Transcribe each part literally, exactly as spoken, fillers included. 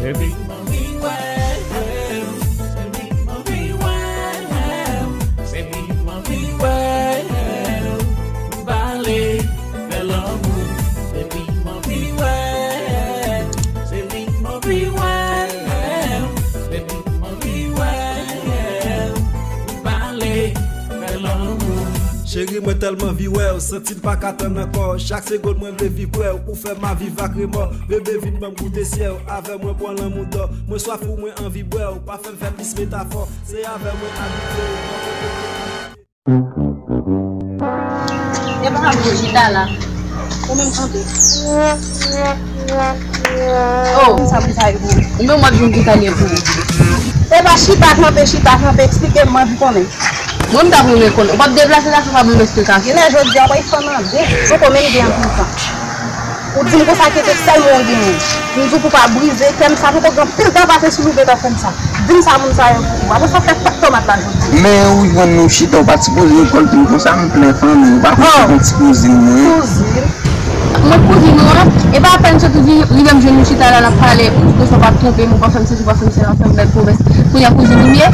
Se li m anvi wè, se li m anvi wè, se li m anvi wè, nou pale, fè lanmou. Se li m anvi wè, se li m anvi wè, se li m anvi wè, nou pale, fè lanmou. Cheri, mwen tèlman anvi wè w, santi m pa ka tann ankò. Chak segonn mwen vle viv prè w, ou fè m a viv ak remò. Bebe, vin ban m goute syèl, avè mwen pran lanmou dò. Mwen swaf ou, mwen anvi bwè w, pa fè m fè plis metafò. Se avè mwen abitye w, mwen konte. E pa pou chita la. Ou menm kanpe. Oh, sa pou sa yo. Ou menm w ap jwenn ki sa l ye pou ou. E pa chita, kanpe, chita, kanpe, eksplike m, mwen anvi konnen. Mwen, m t ap renmen konnen. Ou p ap deplase la, se pa pou m eksplike sa. Jounen jodi a, w ap fè m ande. Poko menm gen anpil tan. Ou di m konsa kite sèl mwen w genyen. M di w pou pa brize kè m, sa poko gen anpil tan pase sou nou gentan fè m sa. Di m sa moun sa yo pou ou. Apre sa, fè fèt tomat la jodi. Men ou jwenn nou chita, ou pa t sipoze rekòlte m konsa, m plen fanmi, ou pa konn si konn ti kouzin mwen. Kouzin? Mwen kouzin ou an, e pa apèn sot ou di, rive m jwenn nou chita la, n ap pale, ou di konsa w pa t twonpe m, ou pa fè m sesi, ou pa fè m sela, w fè m bèl pwomès. Kounye a kouzin ou m ye?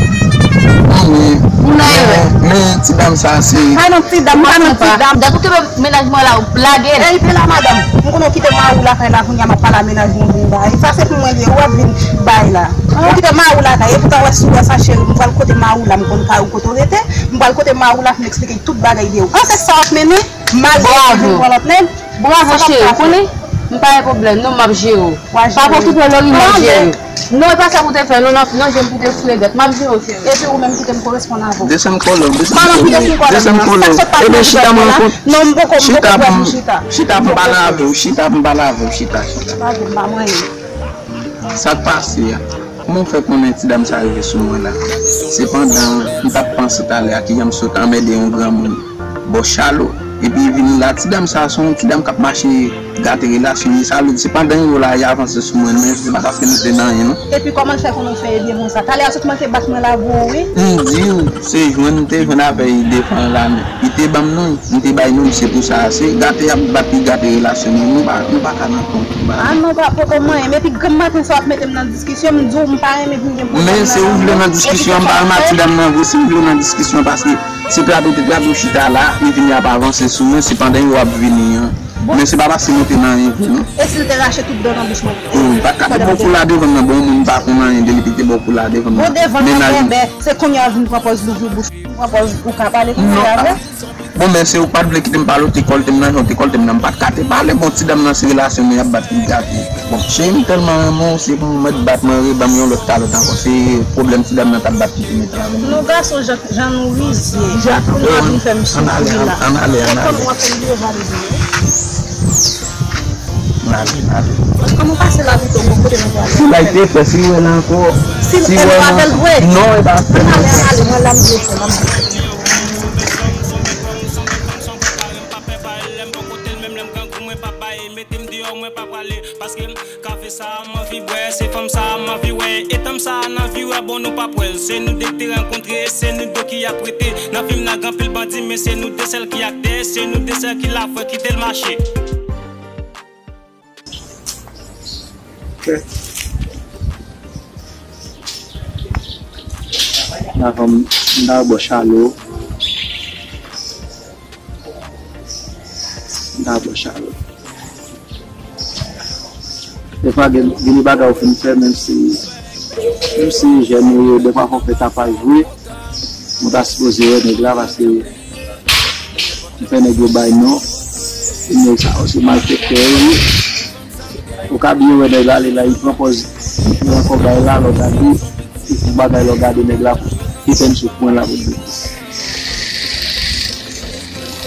Wi. Ou nan erè. Men, men ti dam sa se. Pa nan ti dam, pa nan ti dam. Dat ou kenbe mennaj mwen la, ou lage l. Ey, pe la madanm. M konnen w kite mari w lakay la, kounye a m ap pale a mennaj mwen pou m ba. E sa se pou mwen li ye, ou ap vin bay la. Ou kite mari w lakay, e poutan w wè si w wè sa cheri, m pral kote mari w la, m konn kay ou kote w rete, m pral kote mari w la pou m eksplike tout bagay de ou. An se sa w ap mennen, mal de ou pran lòt nèg. Bravo, cheri, ou konnen? M pa gen pwoblèm, non, m ap jere w. Pa pran tout lori, m ap jere w. Non, e pa sa pou te fè, non, non, non, je m pou te fregèt. M ap jere w, cheri. Epi ou menm kite m koresponn avè w. Desann kòlè w, desann kòlè w. Desann kòlè w. Ebyen, chita mwen kont. Non, m poko, m poko prè pou chita. Chita pou m pale avè w, chita pou m pale avè w, chita, chita. Pa di m pa mwen. Sa k pase a? Kòman w fè konnen ti dam sa rive sou mwen la? Se pandan m t ap panse talè a kijan m sot anmède yon granmoun bò Chalo. Epi vini la, ti dam sa se yon ti dam k ap mache gate relasyon li. Sa vle di se pandan yo la, y avanse sou mwen, men se pa paske nou te nan anyen, non. Epi kòman l fè konnen w fè ebyen konsa? Talè a sot manke bat mwen la pou ou, wi. M di w, se jwenn m te jwenn avè l devan la, men li te ban m non. M te bay non, se pou sa, se gate y ap bat li, gate relasyon nou, nou pa, nou pa ka nan kont, nou pa. A non, pa poko manyen, epi granm maten sa w ap mete m nan diskisyon, m di w m pa renmen pou m gen pwoblèm nan lanmou. Men se ou vle nan diskisyon, m pa renmen ak ti dam nan vre, si ou vle nan diskisyon, paske se trape, te trape w chita la, li vini ap avanse sou mwen, se pandan yo ap vini an. Men se pa paske nou te nan anyen vre, non. E si l te rache tout dan nan bouch mwen? Oh, li pa t ka te bò kou la devan m nan, bon, moun pa konn anyen de li, li te bò kou la devan m nan. Bon, devan nan bèbè, se kounye a w vin pran pòz louvri bouch ou, pran pòz ou ka pale kounye a, vre? Bon, men se ou k pa t vle kite m pale, ou te kòlte m nan jan ou te kòlte m nan, m pa t ka te pale. Bon, ti dam nan se relasyon nou y ap bat pou l gate. Bon, cheri, m tèlman renmen w, se pou mwen t bat mwen, reban m yon lòt kalòt ankò. Se pwoblèm ti dam nan t ap bat ki te mete avè m. Nou gason, jan, jan nou rizye. Pou nou ap vin fè m soufri la. Ann ale, ann ale, ann ale. E kòman w ap fè m bliye valide yo? Ann ale, ann ale. Kòman w pase la pito, bon kote nou prale? Si l te fè, si l wè l ankò. Si l wè l ankò. Non, e pa fè. Ann ale, ann ale, mwen la m bliye fè, la m bliye fè. Paske kafe sa a m anvi bwè, se fanm sa a m anvi wè, e tanm sa a n anvi wè, bon nou p ap wè l. Se nou de ki te rankontre, se nou de ki ap rete. Nan fim nan gen anpil bandi, men se nou de sèl ki aktè, se nou de sèl ki la frè, kite l mache. Nan fanm, m ta bò Chalo. M ta bò Chalo. Defwa gen, gen de bagay ou fin fè, menm si, menm si jèn ou ye, defwa fò w fè tapaj vre. Ou ta sipoze wè nèg la, paske ou fè nèg yo bay non. Nèg sa yo se malfektè yo ye. Ou ka byen wè nèg la, li la, li pran pòz, li pran kòb la, li la, lè w gade, li fè bagay, lè w gade nèg la, li fè m sou pwen la pou di.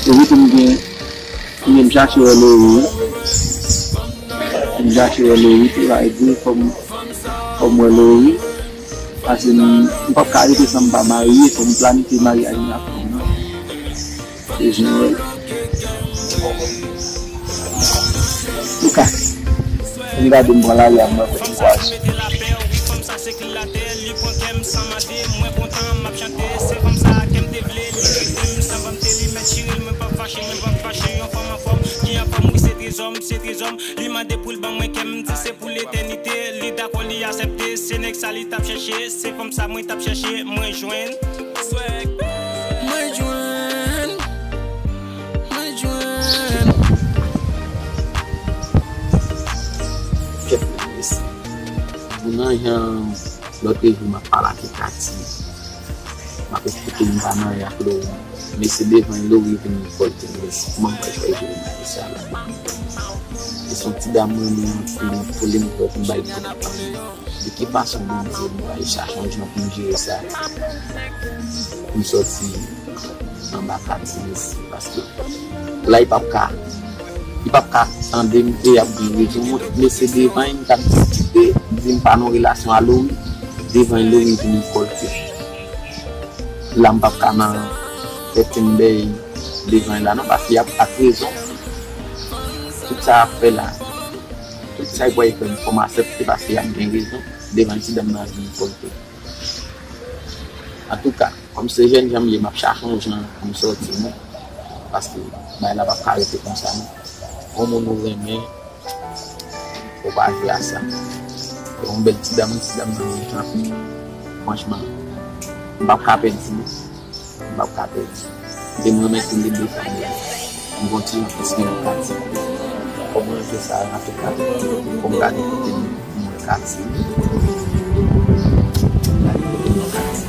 Epi tou m gen, m gen m chache wè Lori, wi. M chache wè Lori, tou la, epi fò m, fò m wè Lori. Paske m, m p ap ka rete san m pa marye, fò m planifye maryaj mwen ak fanm nan. Bezwen wè l. Touka, m gade m pran lari a, m mande m kwaze. Zòm se trezò m, li mande pou l ban mwen kè m, m di se pou letènite. Li dakò, li aksepte, se nèg sa li t ap chèche, se fanm sa mwen t ap chèche, mwen jwenn. Mwen jwenn, mwen jwenn. Kèt mesye. Moun nan jan lòt jou m ap pale ak Kati. M ap esplike m pa nan anyen ak Lori. Mesye devan Lori vin revòlte m, mesye. Kòman m pral fè jere bagay sa la? E se yon ti dam mwen renmen anpil, m kole m pou m bay kout men. De ki fason Bondye m pral chache yon jan pou m jere sa? Pou m sòti anba Kati mesye, paske la li p ap ka, li p ap ka tande m e y ap gen rezon. Mwen, mesye devan m t ap diskite, di m pa nan relasyon a Lori, devan Lori vin revòlte. La m p ap ka nan fè tenbèy devan la non, paske y ap ak rezon. Tout sa y ap fè la, tout sa y pral fè m, fò m aksepte paske y ap gen rezon, devan ti dam nan vin revòlte. Antouka, kòm se jèn jan m ye, m ap chache yon jan pou m sòti non. Paske bagay la p ap ka rete konsa non. Yon moun ou renmen, ou pa jwe a sa. Se yon bèl ti dam, ti dam nan menm jan. Franchman, m p ap ka pèdi non. M p ap ka pèdi. E mwen menm tou lede fanmi an. M gon ti jan plis ke m Kati. Kòman ke sa a, antouka, fò m gade kote m mwen Kati. Gade kote m mwen Kati.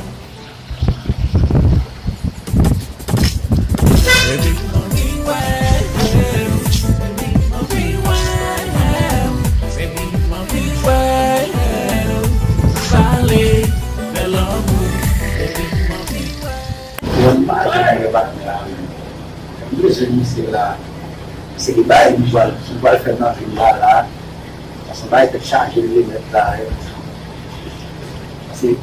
Yon pa janm wè patnè a menm. M bezwen misye la. Se ki bagay m pral, m pral fè nan vil la la. Paske m bay tèt chaje li nèt la. Paske m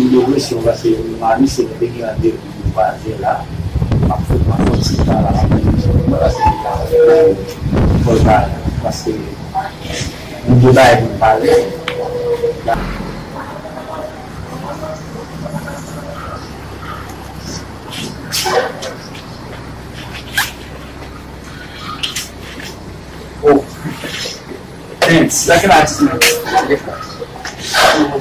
gen presyon, paske m a misye nou te gen randevou nou kwaze la. M ap fout, m ap fout ti tan la, m ap fout ti tan la, paske m ta fè fò l pa, paske m gen bagay pou m pale. Oh. Thanks. Sa ki la di mwen. Ou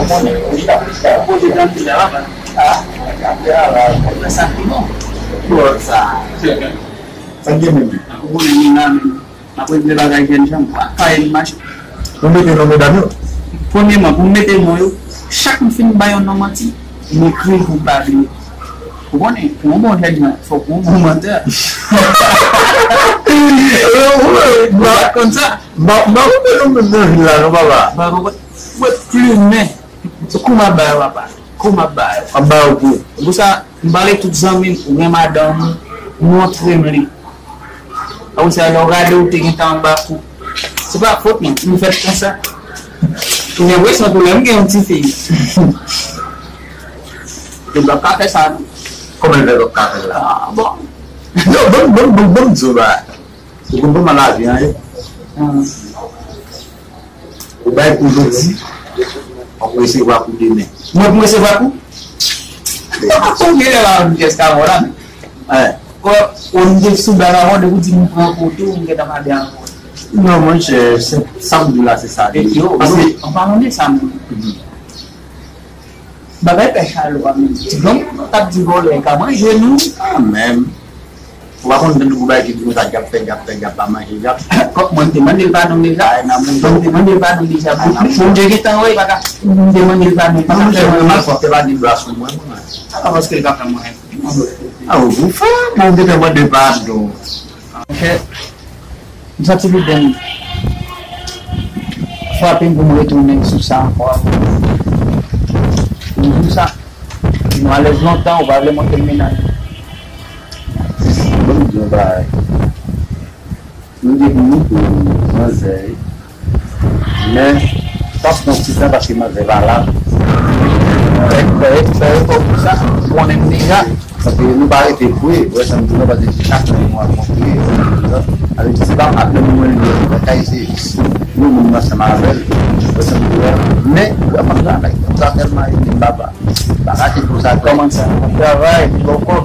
konnen, ou ta poze dan ki la, a, a, a, a, sa ki non. Bon, sa. Sa gen menm. Ou konnen, nou la menm. M ap regle bagay jèn jan, m pa, pa ye mache. Ou mete non medam yo? Premyèman, pou m mete non yo, chak m fin bay yon non manti, m ekri l pou m pa bliye. Ou konnen, pou yon bon jèn jan, fòk ou yon bon mantè. Ou pa konn sa? M pa, m pa konprann nou menm nan vil la, non, papa. M pa konprann. Mwen plimen. Se kou m ap ba yo, papa. Kou m ap ba yo. Ap ba yo kou. Se pou sa, m pale tout zanmi m, ou gen madanm ou, montre m li. Apre sa, lè w gade, ou te gentan anba kou. Se pa fòt mwen, m fèt konsa. M gen enpresyon tou lè m gen yon ti fi. Yo p ap ka fè sa, non. Kòman l fè p ap ka fè l la? Ah, bon. Non, ban m, ban m, ban m, ban m di w bagay. Ou konn kòman lavi an ye? Ou bay kou jodi, w ap resevwa kou demen. Mwen pou resevwa kou? Ou genlè la yon pyès ka mò la, men. Ou, ou m te sou blag avè w, depi w di m pran kou tou, m gentan pa byen avè w. Non, monchè, se, sa m di w la, se sa li ye. Paske, an palan de sa menm, bagay pè chalo a menm. Ti granmoun t ap di vòlè ka manje nou. Kanmenm. Ou pa konn tande gwo bagay ki di konsa, djab fè djab, fè djab pa manje djab. Kòk mwen, m te mande l padon deja. Mwen, m te mande l padon deja. Bondye gentan wè, li pa ka. M te mande l padon, li pa ka fè mwen mal. Fòk te pa gen dwa sou mwen, mwen. A, paske li pa fè mwen. A, ou fè, mwen, m te mande padon. Monchè, m santi lide m frape m pou m retounen sou sa ankò. Pou m di w sa, nou alèz lontan, ou pa vle monte l mennaj. Bon, m di yon bagay. Nou gen pou nou pou manzè, wi. Men, pa pran ti tan paske manzè pa la. Fè, fè, fè efò pou sa, ou konnen m deja. Paske nou pa rete vre, ou wè sa m di w la, paske chak moun nou rankontre, sa vle di se pa patnè m mwen li ye, mwen ka eseye nou moun ansanm avè l, ou wè sa m di w la, men ou wè m ap travay, m travay tèlman ede m papa, pa rate pou sa kòmanse, m ap travay, m bò kòb.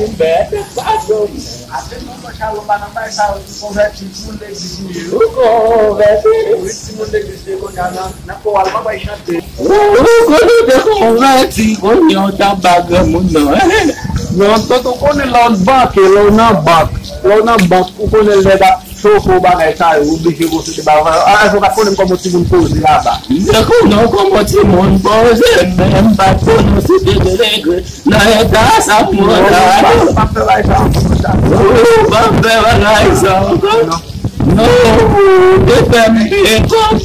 ou bèt, pa dòmi. Ase non, Bòchalou pa nan bay sa yo, ti konvèti, timoun legliz ou ye. Ou konvèti. Wi, timoun legliz te konnya nan, nan koral, pa bay chante. Ou konnen te konvèti, kounye a w t ap ba granmoun nan. Non, tonton, konnen lè w nan bank, lè w nan bank, lè w nan bank, ou konnen nèg ap chofe w bagay sa yo, ou oblije gwo sou te ba. A, èske w pa t konnen m kòman timoun poze aba? M te konnen w kòman timoun poze, men m pa t konnen w si te delegre. Nan eta sa m nan la. Non, m p ap fè bagay sa ankò. Ou p ap fè bagay sa ankò. Non, ou te fè m peye kòb.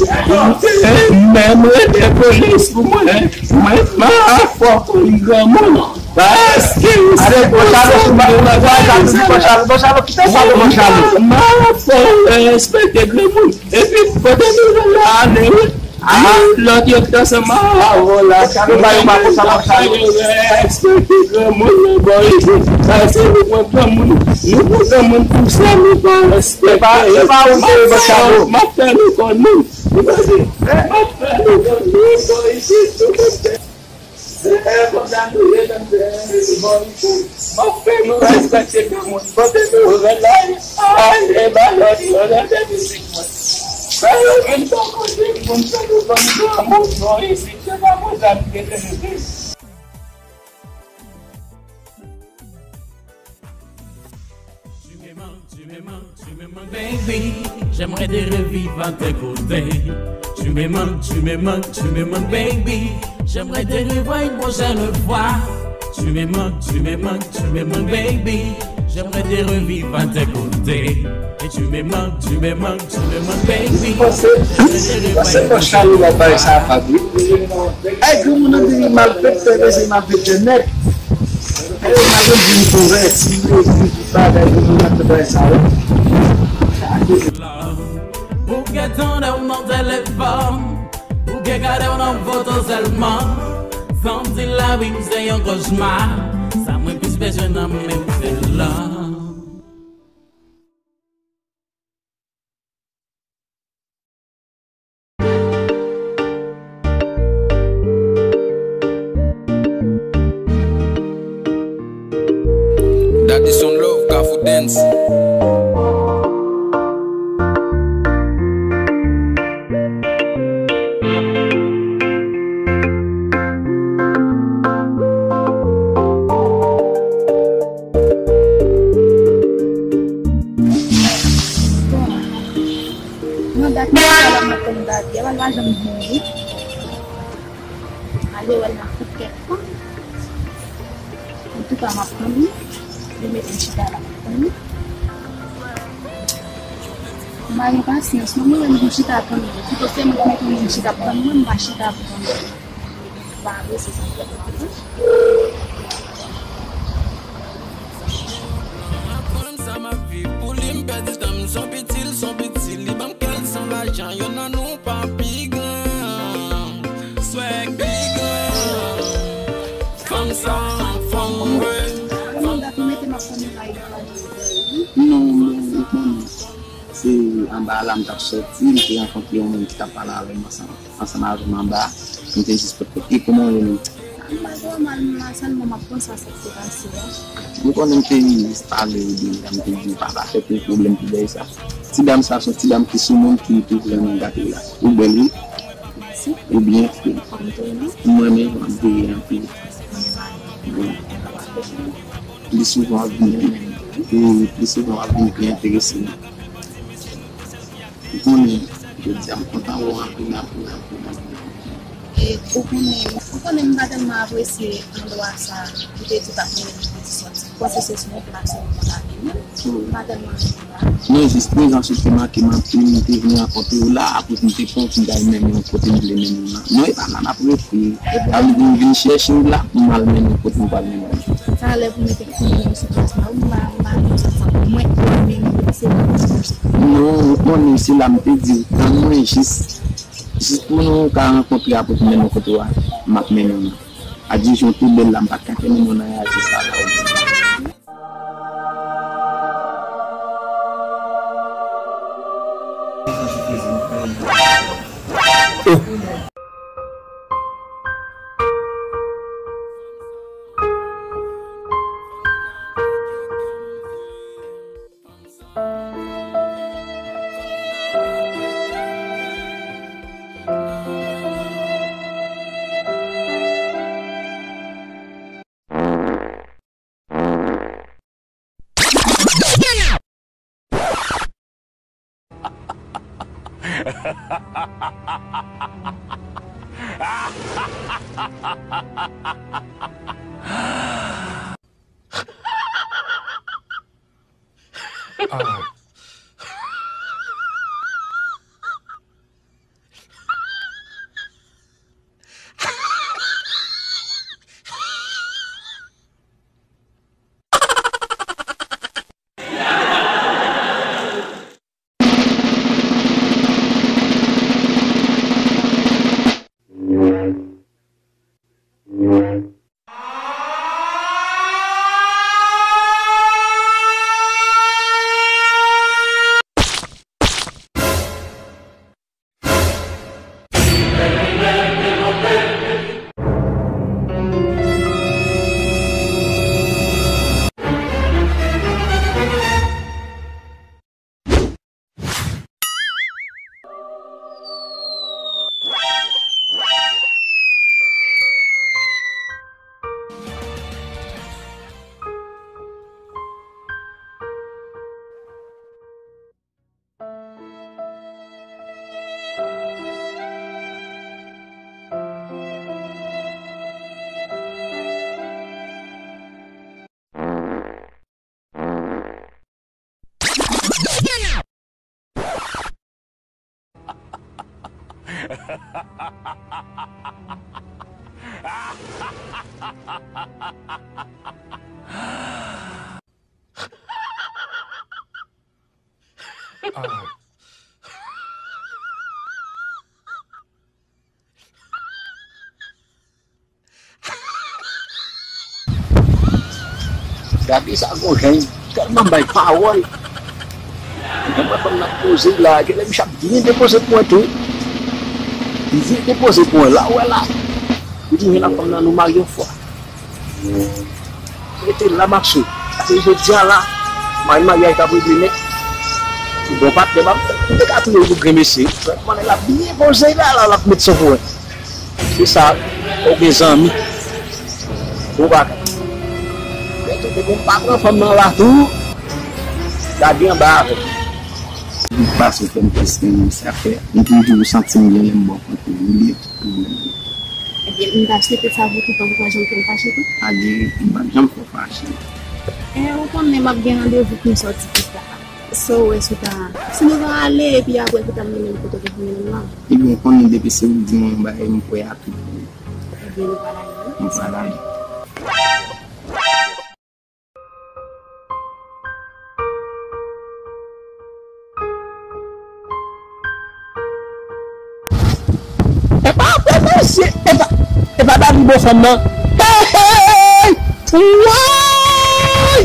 Men m rele polis pou mwen. Mwen, m a fò konn granmoun. Paske ou se konsa m te bagay sa. Bòchalou, Bòchalou, kite sa, Bòchalou. M a fò respekte granmoun. Epi, kote nou la, ale, wi. Lòt yo ki t ansanm avè w la, yo pa konsa, yo pa konsa. Yo respekte granmoun nan bò isit. Sa se nou pran granmoun, nou pran granmoun pou sa, nou pa respekte yo. M ap fè, m ap fè nou konn moun. Ou tande? M ap fè nou konn moun bò isit, nou konn fè. Se konsa nou ye nan bò isit. M ap fè nou respekte granmoun. Kote nou rele, ale, ba lòt yo rele mizik mwen. Sa yo vin fè kote moun sa yo ban m granmoun non isit, se pa konsa m te rele. Tu me manques, tu me manques, tu me manques, baby. J'aimerais te revivre à tes côtés. Tu me manques, tu me manques, tu me manques, baby. J'aimerais te revoir une prochaine fois. Tu me manques, tu me manques, tu me manques, baby. J'aimerais te revivre à tes côtés. Et tu me manques, tu me manques, tu me manques, baby. Pase, pase nan chalou la bay sa pa wi. Ay, granmoun nan vini malfektè, mesye malfektè nèt. Ay, yo mal vin konvèti, yo vin tout bagay, granmoun nan te bay sa wi. Pou gen tande w nan telefòn, pou gen gade w nan foto sèlman. Santi lavi m se yon kochma. Sa mwen plis bezwen nan men m se love. Dat mwen la m ap tann Daddy a, l pa janm vini. Ale wè l nan kout tèt fanm. Antouka, m ap tann li. Li mete m chita la, m ap tann li. M pa gen pasyans non, mwen menm pou chita tann li. Pito se mwen ki mete moun chita ap tann mwen, m pa chita ap tann li. M pa apresye sa m fè tann li. Aprann sa m ap viv pou li, m pèdi tan m, son piti l, son piti li ban m kè l san lajan, youn nan nou pa pi gran. Swag pi gran. Fanm sa, fanm mwen. Fanm dat ou mete m ap tann li la, li pa vini. Non, non, ou konnen. Se anba la m t ap sòti, m te rankontre yon moun ki t ap pale avè m ansanm, ansanm avè m anba. M te jis pot, "E kòman w ye menm?" M pa twò mal, m la sèlman m ap panse a sa k te pase a. Ou konnen m te jis pale w deja, m te di w pa ba tèt ou pwoblèm pou bagay sa. Ti dam sa se yon ti dam ki sou moun ki toujou renmen gate w la. Ou bèl wi. Mèsi. Ou byen fre. Kòm tou non. M renmen jan w abiye anpil. Bon. Pli souvan w ap vin, wi, pli souvan w ap vin pi enterese m. Ou konnen, jodi a m kontan wè w anpil, anpil, anpil, anpil. E ou konnen, ou konnen m pa tèlman apresye andwa sa, ou te di w t ap mennen m pou ti sòti. M panse se sou yon plas ou konn ale menm. M pa tèlman renmen la. Non, jis prezans ou te make m anpil, m te vin rankontre w la, akoz m te panse m t al mennen w kote m vle mennen w la. Non, e pa la n ap rete. Sa vle di m vin chèche w la pou m al mennen w kote m pral mennen w. Talè pou mete kounye yo sou plas la, wi, m pa, m pa menm sa, sa pou mwen, mwen menm, se mwen. Non, ou konnen se la m te di w, tann mwen jis, jis pou nou ka rankontre apre pou mennen w kote w a, m ap mennen w. Adijon te bèl la, m pa t ka fè moun nan reyaji sa la. Gade sa gon jan tèlman bay pawòl. Mwen fanm nan poze la, genlè misye ap byen depoze pou mwen tou. Li byen depoze pou mwen la, ou wè la. Li di, "Mwen la fanm nan nou marye yon fwa." Rete la, m ap sou. Pase jodi a la, mari maryaj t ap regle nèt. Bon patnè, m ap, m te ka touye pou grenmesi. Mwen la byen poze la, la, l ap met son pou mwen. Se sa, ou gen zanmi. Ou pa ka. Lè tou te bon, pa pran fanm nan la tou. Gade anba avè m. M pase w fè m plis ke m, sa fè m toujou santi m byen lè m ba w kont mwen. Oubyen tout pwoblèm. Ebyen, m ta swete sa pou tout tan, pou pa janm fè m fache tou. Agi, m p ap janm fè w fache. E, ou konnen m ap gen randevou pou m sòti plis ta. Sa w wè si w ta, si nou ta ale, epi apre pou ta mennen m kote w te mennen m lan. Ebyen, ou konnen depi se ou k di mwen yon bagay, m kwè a tout. Ebyen, nou pral ale, wi. Nou pral ale. Epa, epa, mesye, epa, epa, Dani, bon fanm nan. Hey, hey, hey, hey. Woy!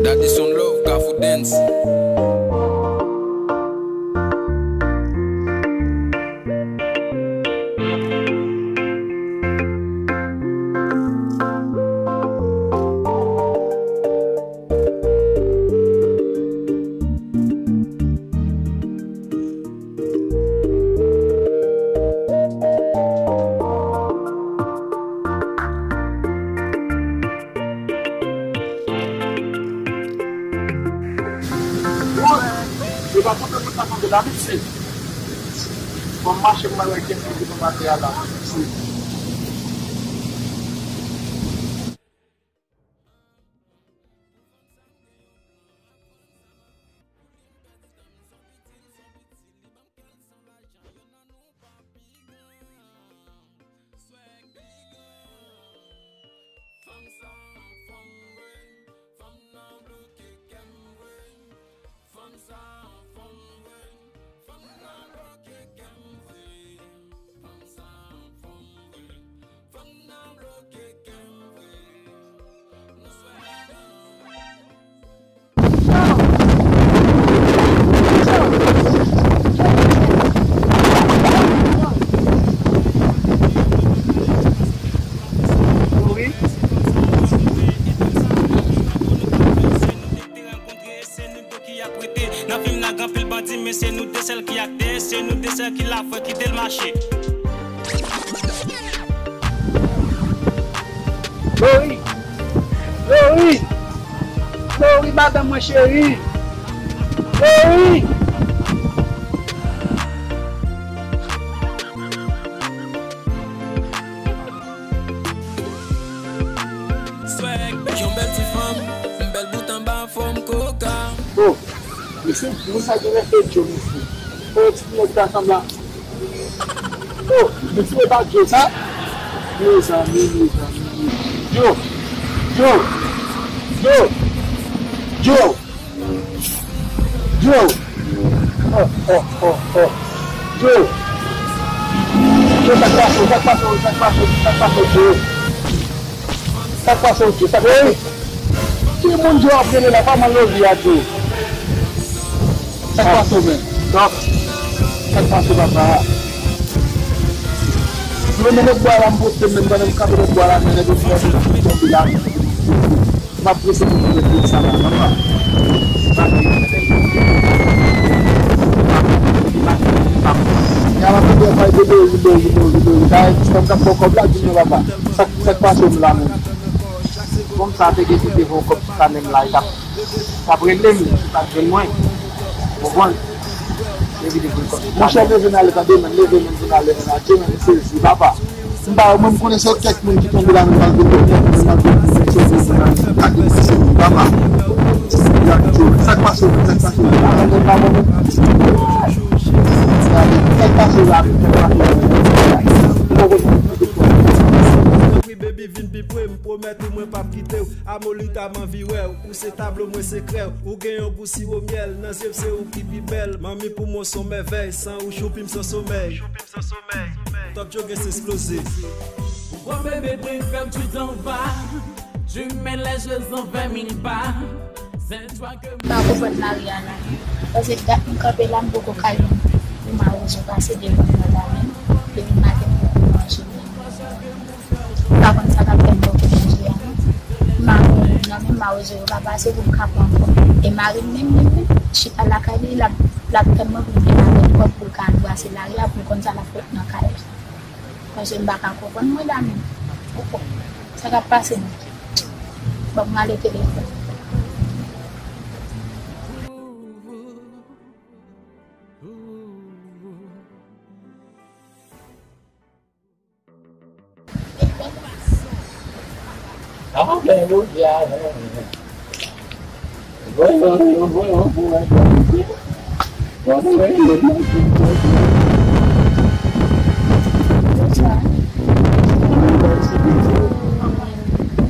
Daddy Sound Love, Kafou Dance. Yo pa kontan pou sa mande la, mesye. Bon, mache m wè kèk moun ki pou mache a la. Nan fim nan gen anpil bandi, men se nou de sèl ki aktè, se nou de sèl ki la, fò kite l mache. Lori! Lori! Lori, madanm mwen cheri! Lori! Swag, yon bèl ti fanm, m bèl bout anba fòm koka. Oh, mesye, moun sa gen lè fè Djo, mesye. Oh, ti nèg ta sanble a. Oh, mesye, e pa Djo sa? Mezanmi, mezanmi, mezanmi. Djo, Djo, Djo, Djo. Oh, oh, oh, oh. Djo. Djo, sa k pase w, sa k pase w, sa k pase w, sa k pase w, Djo? Sa k pase w, Djo? Sa k pase w? Ki moun Djo ap rele la? Pa mal lovi a, Djo. Sa k pase w menm? Sa k pase w, papa? Mwen menm lòt bò a la, m pote menm, pandan m kanpe lòt bò a la, men nèg yo fè m tonbe la, m ap prese pou m mete sa la, papa. Ya la, mwen bay de Lori, Lori, Lori, Lori. Dayè, ti fanm k ap fè kòb la, di mwen, papa. Sa, sa k pase w la menm? Fanm sa te gen pou te fè yon kòb sou kanè m la, e t ap, t ap regle m, li pa t jwenn mwen. Ou konprann? Epi li vin kòb sou kanè m. Monchè, leve n ale, tande, men, leve, men, vin ale, men, adje, men, m sezi, papa. M pa, mwen, m konnen se kèk moun ki tonbe la, men, malgre tout, kèk moun, malgre tout, men, se moun, men, adje, men, sezi, papa. Sa k pase, sa k pase, sa k pase. Sa k pase la, sa k pase la. Tanpri, baby, vin pi pre, m pwomèt ou, mwen p ap kite w. Amolita, m anvi wè w. Ou se tablo, mwen se krèw. Ou gen yon gou siwo myèl. Nan zye m, se ou ki pi bèl. Manmi, pou mwen, s on mèvèy. San ou, choupi m san somèy. Top Djo gen se eksploze. Ou pran bebe prin fè m tout anba. Tu mets les jeux en vingt mille pas. C'est toi que m pa konprann lari a la. Paske dat m kanpe la, m poko ka jwenn yon mawozo pase devan mwen la menm. Depi maten m poko manje menm. M pa konn sa k ap fè m poko manje a non. M pa konn. Nan menm mawozo yo pa pase pou m ka pran kòb. E mari m menm, menm, menm, chita lakay li, l ap, l ap tann mwen pou m vin avè l kòb pou l ka al brase lari a, pou l konn sa l ap fè nan kay la. Paske m pa ka konprann mwen la menm. Ou konprann sa k ap pase menm. Ban m rale telefòn. Ah, ben, jodi a, voyons, voyons, voyons, voyons.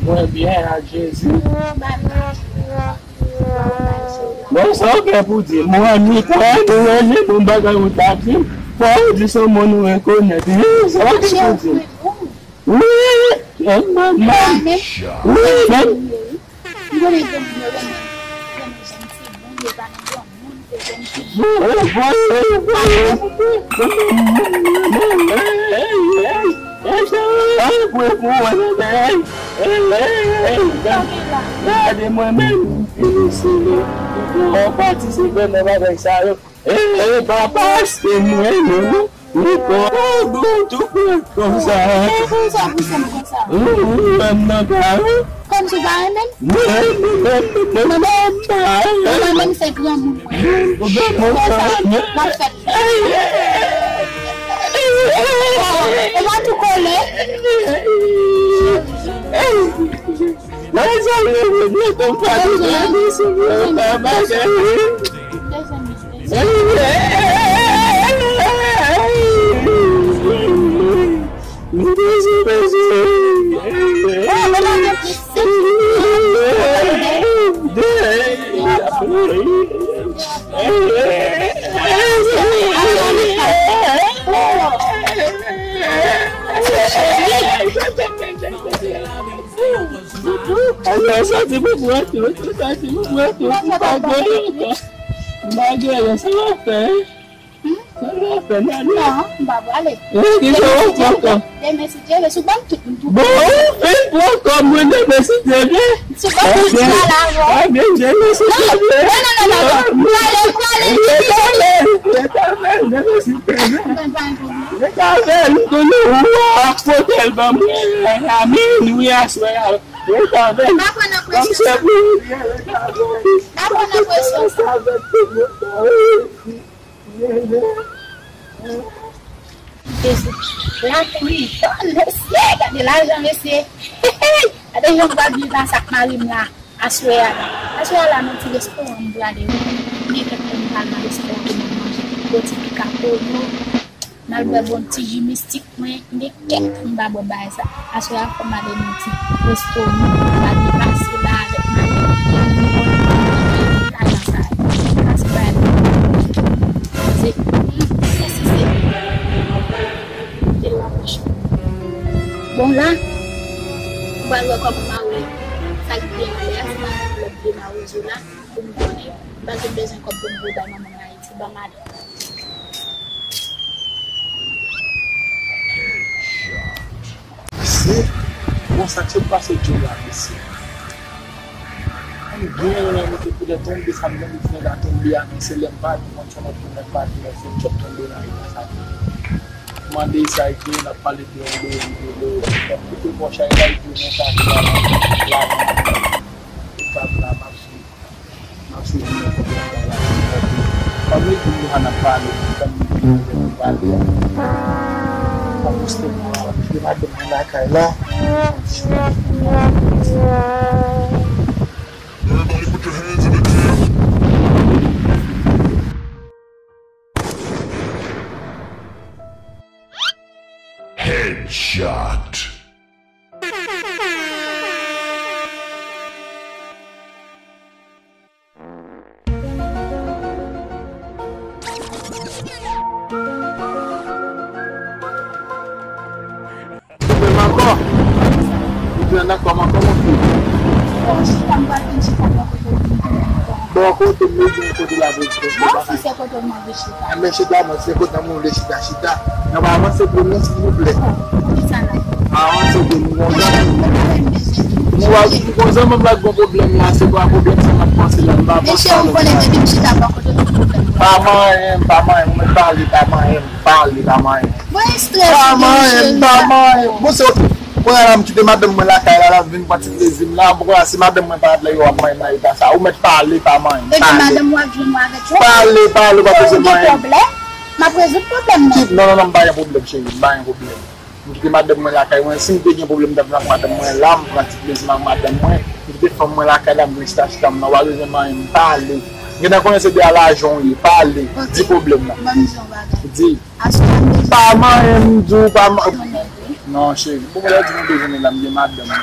Mwen byen ak Jezi. Bon, sa w gen pou di? Mwen ni kwè nou ranje bon bagay ou ta di m. Fò w di se yon moun ou rekonèt. Wi, sa w gen pou di? Wi, wi, wi, men. Gade mwen menm, m fini sou li. Mwen patisipe nan bagay sa yo. E, e, papa, se mwen, non. Li konn tou pran konsa. E konsa pou sèm konsa. Ou, ou, ou, nan kay. Kòmsi w pa renmen m? Mwen, mwen, mwen, mwen, mwen, mwen, mwen, mwen, se granmoun mwen. Konsa, m ap fè. E mwen tou kole. Mezanmi, mwen, mwen, mwen, mwen, mwen, mwen, mwen, mwen, Alò, sòti pou mwen tou, sòti pou mwen tou, pou pa goumen ankò. M pa goumen, sa w ap fè? Sa w ap fè, Nani? Non, m pa prale. Wi, ki jan w ap fè ankò? Demen, si Dye vle, si w ban m tout, m tou. Bon, ou fin pran kòb mwen demen, si Dye vle. Si w ban m tout, m prale avè w. Ebyen, demen, si Dye vle. Non, non, non, non, non. M prale, m prale. Ret avè m, demen, si Dye vle. Ret avè m, m konnen ou a pote l ban mwen, a, a minwi aswè a. Ret avè m. Pa pran nan presyon sa. Kòm se pou ou ye, ret avè m. Pa pran nan presyon sa. Jezi. Lapli tonn, mesye, gade lajan, mesye. Gade jan m pral viv la, sa k mari m la. Aswè a la. Aswè a la, nan ti restoran m prale wi. M gen kèk moun m pral nan restoran pou n al manje. Bon ti pika kono. N al bwè bon ti ji mistik mwen. M gen kèk tan m pa bwè bagay sa. Aswè a fò m ale nan ti restoran m. M al depase la avèk mari m. Epi nou konn manje nan kay la sa. Pase bagay la. Se, se, se, se. Te rapwoche. Bon la, m pral wè kòman m a wè sa k byen ale a, si m a fè lòt de mawozo la, pou m konnen, m pa t bezwen kòb pou m voye bay manman m Ayiti, ban m ale. Mesye, bon, sa k sot pase Joe la, mesye. Ann gen yon lè mete koulè tonbe, sa m tande ti nèg la tonbe a, men se lè m pa di mwen se yon lòt moun, nèg pa di mwen se yon chòt tonbe nan eta sa. Mande sa e gen, n ap pale de yon lori, de lori, de lori. Kote bò chay la, e gen yon sa ki la, la, la, e pa la, m ap swiv. M ap swiv moun nan kote l la, la, la. Kòm li di nou an ap pale, kòm li di nou an ap pale. Kòm ou se moun an, li te madanm mwen lakay la. Everybody put your hands in the air. Headshot. Ou menm ankò? Ou jwenn ankò, ankò, mon fi? Bon, chita, m pral vin chita bò kote w vin konnen ankò. Bò kote m, men kote la vin kote. Bon, si se kote w mande chita. Enben, chita, mwen, se kote moun vle chita, chita. N ap avanse pou nou, silvouplè. Bon, poukisa la? Avanse pou nou, bon. Mwen pa renmen mesye. Mwen wè di konsa, mwen pa gon pwoblèm la, se pa pwoblèm sa m ap panse la, m pa panse. Mesye, ou konnen depi m chita bò kote tout pwoblèm. Pa manyen m, pa manyen m, mwen pale, pa manyen m, pale, pa manyen m. Mwen estrese, pa manyen m, pa manyen m. Bon, se oke. Kounye a la, m kite madanm mwen lakay la, l ap vin pran ti plezi m la. Bon, kounye a, si madanm mwen pa t la, yo ap manyen m nan eta sa. Ou mèt pale, pa manyen m, pale. Ebyen, madanm ou ap jwenn mwen avèk yo. Pale, pale, ou pa bezwen manyen m. Pwoblèm, m ap rezoud pwoblèm nan. Non, non, non, m pa gen pwoblèm, cheri, m pa gen pwoblèm. M kite madanm mwen lakay mwen. Si m te gen pwoblèm, m t ap vin ak madanm mwen la, m pran ti plezi m ak madanm mwen. M kite fanm mwen lakay la, m vin chita chita m nan. Ou pa bezwen manyen m, pale. M gentan konnen se de a lajan w ye, pale. Di pwoblèm nan. Ban m di yon bagay. Di. Aswè a m bezwen. Pa manyen m, di w pa manyen. Non, cheri. Bon, lè di nou bezwen la, m gen madanm mwen.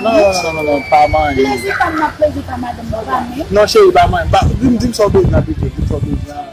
Non, non, non, non, non, pa manyen. Plezi pa m nan plezi pa madanm mwen, pa menm. Non, cheri, pa manyen. Di m, di m sa w bezwen pito, di m sa w bezwen.